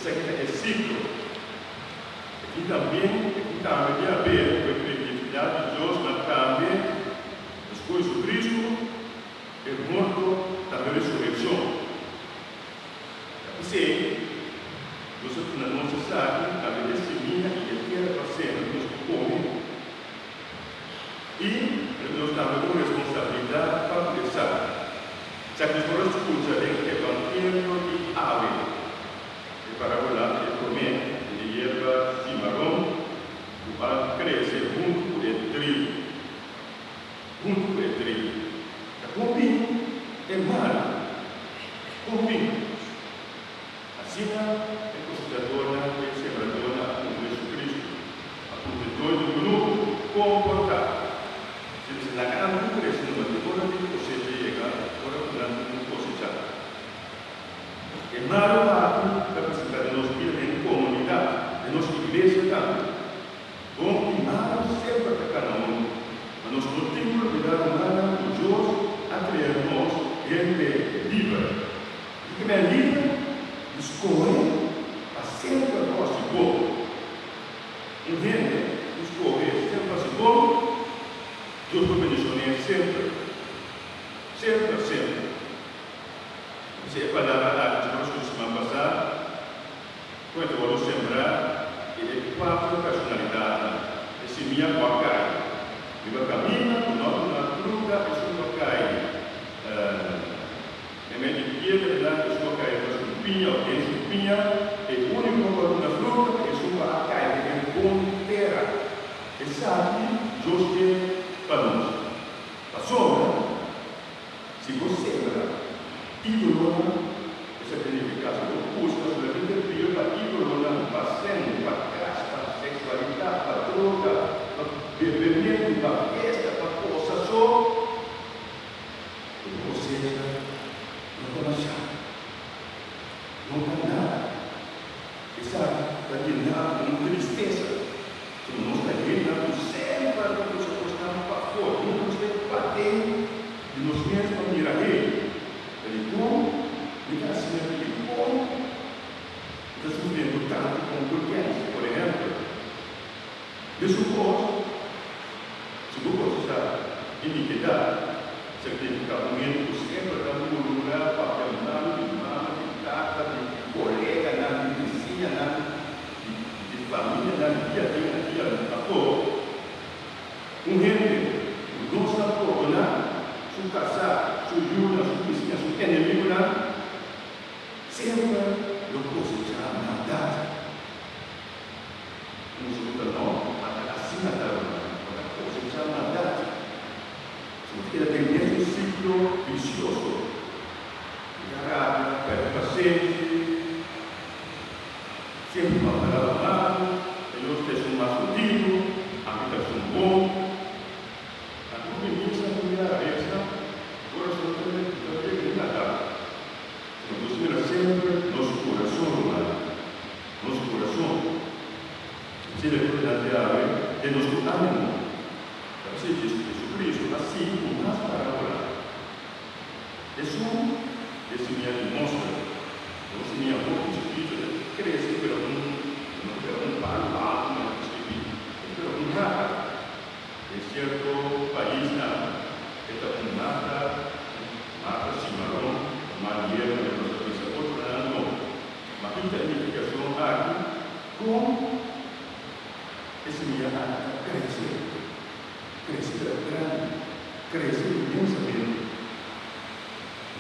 Esaki ta e siklo. E tin tambien, e tin tambe di haber ku e kreatividat di Dios na tambe despues Jesucristo, e morto tambe resurekshon. Ta p'esei Dios a duna nos esaki tambe e simia i e tera pa sembra ku nos por kome. I el a duna nos tambe un responsabilidat pa ku esaki. Esaki nos por a skucha den Evangelio di awe, e parabola di e promé di e yerba simaron ku a krese huntu ku e trigu. Huntu ku e trigu. Ta kon bin e mal? Kon bin? Asina e kosechadornan i e sembradornan a puntra Jesucristo, a puntra e doño di kunuku, Kon por ta? Si mester laga nan tur krese numa te ora di kosecha yega, ora ku nan tin ku kosechá. E malu aki ta presentá den nos bida den komunidat, den nos iglesia tambe. Bon i malu semper ta kana huntu, ma nos no tin ku olbidá rumannan ku Dios a krea nos hende liber. I ke men liber di skohe pa semper hasi bon. Un hende ku skohe semper hasi bon, Dios lo bendishon'é semper, semper, semper. Esei e palabra aki dje nos skucha siman pasá. Kon e ta wòrdu sembrá i e kuater personalidatnan, e simia ku a kai riba kaminda ku no a duna fruta, esun ku a kai meimei di piedranan, esun ku a kai riba sumpiña òf den sumpiña, e úniko ku a duna fruta ta esun ku a kai den e bon tera. Esaki Dios ke pa nos. Pasobra si bo sembra ídolonan, esaki ta nifiká si bo buska solamente bira pa ídolonan, pa sèn, pa kas, pa seksualidat, pa droga, pa bebementu, pa fiesta, pa kosa so, ku bo kosecha no ta mashá, no ta nada. Esaki ta yená ku un tristesa. Ku nos ta hende ku semper ta buska kosnan pafó, nunka nos ta paden di nos mes pa mira, hey, ta dikon mi ta asina aki? Dikon mi ta sufriendo tantu kon tur kens? Por ehèmpel, mesun kos si bo kosechá inikidat, sertifiká un hende ku semper ta murmurá, papia malu di mama, di tata, di koleganan, di bisiñanan, Di famianan dia den a dia afó, un hende ku no sa pordoná su kasá, su yunan, su bisiña, su enemigunan, semper lo kosechá maldat. Nos ruta no a ta asina ta, ruman, bo ta kosechá maldat. Si bo ta keda den mesun siklo visioso, di ta rabia, pèrdè pasenshi, Siempre pa palabra malu, ellos ta esun mas jodido, ami ta esun bon. Anto ku misa ku mi a resa, kurason ta ta yega ni na tata. Sino Dios mira semper nos kurason, rumannan, nos kurason. Esei ta kiko nan te awe den nos ku ánimo. Ta p'esei Jesucristo a sigui ku mas parábola. Esun e simia di mòster. E un simia hopi chikitu, e ta krese pero un no ta bira un palu altu manera ku skibí, e ta bira un mata. Den sierto paisnan e ta un mata, un mata simaron, un mal hierba manera nos ta bisa, otronan no. Ma ki ta e nifikashon aki? Kon e simia aki ta krese? Krese bira grandi, krese inmensamente,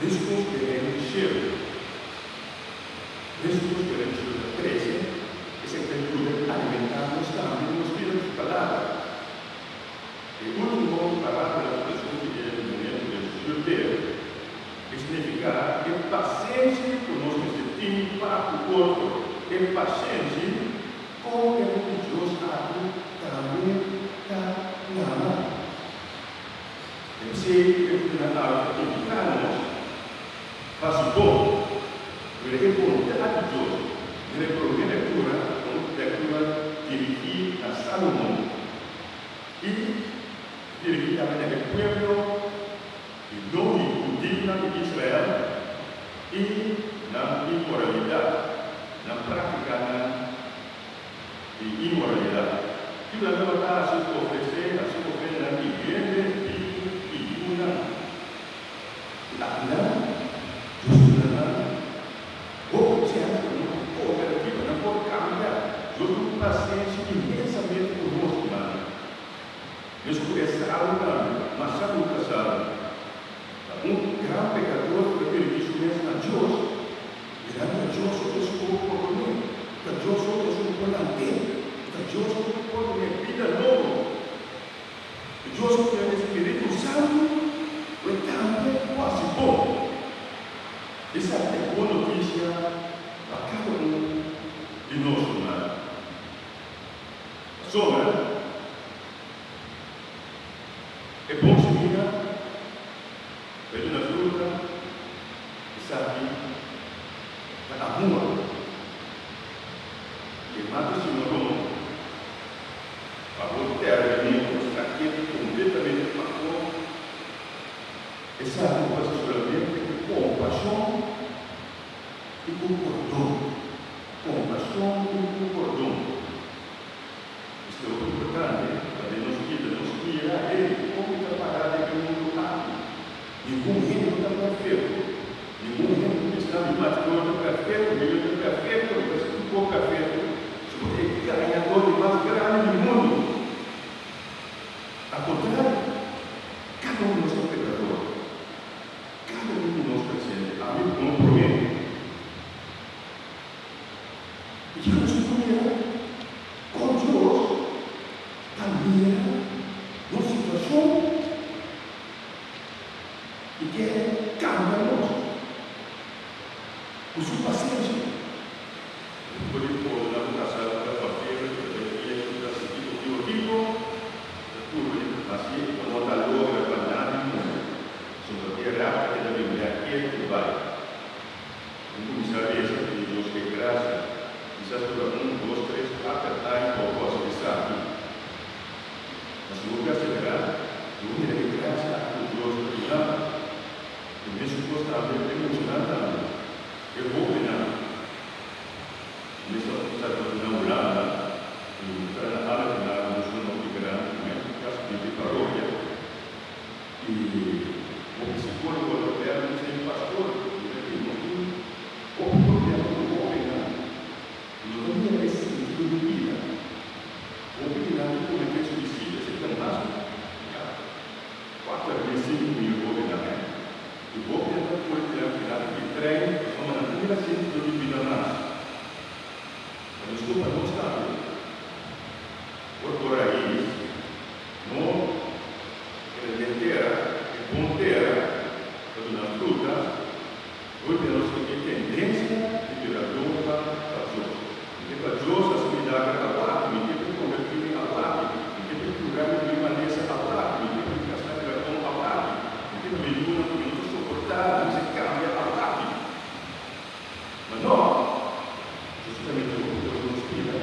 meskos ku e Reino di shelu. Meskos ku e Reino di shelu ta krese, esaki ta yuda i alimentá nos tambe den nos bida ku su Palabra. E último parábola ku Hesus di e momento den zuurdeeg, e signifiká e pasenshi ku nos mester tin pa ku otro, e pasenshi Kon e Hopi Dios aki tambe ta plama? Esei e ku nan a indiká nos pa su bon. Mira e bondat di Dios. Mira e promé lektura, un lektura dirigí na Salomon i dirigí tambe na e pueblo di no hudiunan di Israel i nan inmoralidat, nan práktika. Di inmoralidat. Kiko nan tabata hasi? Ofresé hasi ofrendanan di hende bibu i yunan. I akinan Dios a duna nan hopi chèns pa nan por kooperativa, pa nan por kambia. Dios tin pasenshi inmensamente ku nos, rumannan. Mes ku Esau tambe, masha ku kasado, ta un gran pekador ku ta dirigí su mes na Dios. Mirando ta Dios so esun ku por pordon'é, ta Dios so esun ku por lant'é, ta Dios so ku por dun'é bida nobo. I Dios ku tin e Spiritu Santu ku e tambe por hasi bon. Esaki ta e bon notisia pa kada un di nos, rumannan. Pasobra e bon simia ta duna fruta. Esaki ta amor. E mata cimarron pa bo terminé bo saké completamente pafó. Esaki bo haci solamente cu compasion y cu pordon. Compasion y cu pordon. Esei hopi importante pa den nos bida nos mira, hey, con mi ta para den e mundo aki? Ningun hende no ta perfecto. Ningun hende no bisa mi matrimonio ta perfecto, mi yu ta perfecto, mi ta haci tur cos perfecto. Si bo ta e gañador di mas grandi di mundo. Al contrario, cada un di nos ta pecador. Cada un di nos presente, ami como prome. I kiko nos tin ku mira? Kon Dios ta mira nos situashon i ke kambia nos ku su pasenshi? Bo por di pone nan kasa ku ta papel, ku ta den pie, ku ta hasi kiko, kiko, kiko, ta purba di hasi e ku no ta logra pa nada di mundu. Pasobra e rap ta keda bin bek ketu bai. Un kuminsá resa pidi Dios e grasia. Kisas dura un, dos, tres, kuater aña pa bo hasi esaki. Ma si bo perseverá, lo bo mira e grasia aki ku Dios ta duna bo. E mesun kos tambe e muchanan tambe, e hóbennan. Mi mester a kuminsá ta na Hulanda i mi ta na Alkmaar, nos lo no tin grandi ku mes kas di parokia. I hopi psicólogo ta bel mi dje pastor, mi ta di nos tin hopi problema ku hóbennan ku no ta mira e sentido di bida. Hopi di nan ta kometé suisidio, esei ta mas ku ya 4000, 5000 hóbennan hè. I hopi nan ta kore tira final di trein pasobra nan ta mira sentido di bida mas. Pa diskulpa nos tambe por por rais no keda den tera, e bon tera ta duna fruta, hoy den nos tin e tendensia di bira loka pa Dios. Mi ke pa Dios hasi milager awaki, mi ke pa e konvertí mi awaki, mi ke pa e kura mi di mi malesa awaki, mi ke pa mi kasá bira bon awaki, mi ke pa mi yunan ku mi no ta soportá nan mester kambia awaki. Ma no, Dios ta permití hopi kos den nos bida.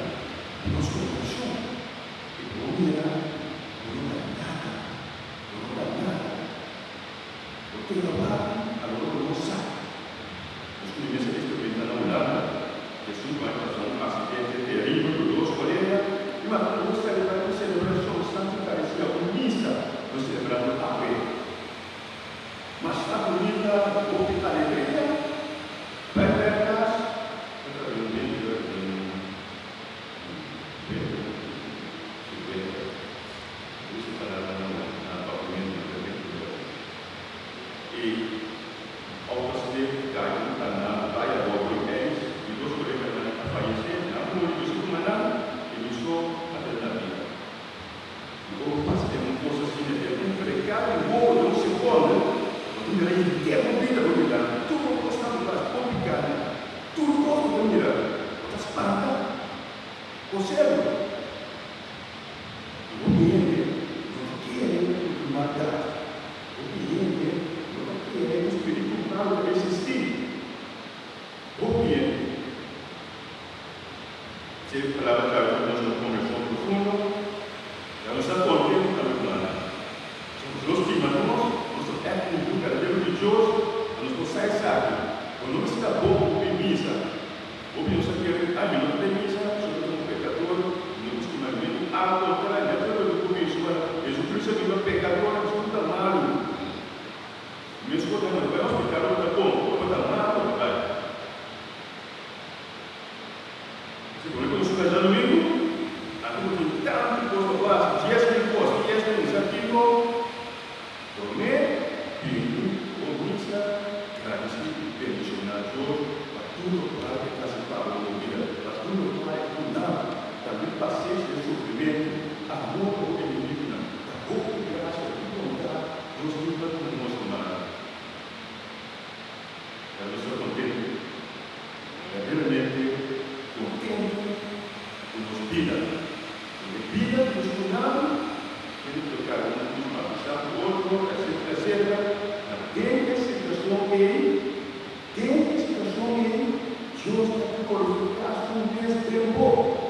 Tur lokual e ta hasi pa bo den bo bida, pa tur lokual e ta duna bo, tambe pasenshi den sufrimentu, amor pa bo enemigunan, ta hopi grasia, hopi bondat Dios tin pa duna nos, rumannan. Pero nos ta kontentu, berdaderamente kontentu ku nos bida, ku e bida ku nos duna bo, hende por karga un krus mas pisá ku otro, etcetera, etcetera, ma den e situashon ei, Den e situashon ei, Dios ta glorifiká su mes den bo.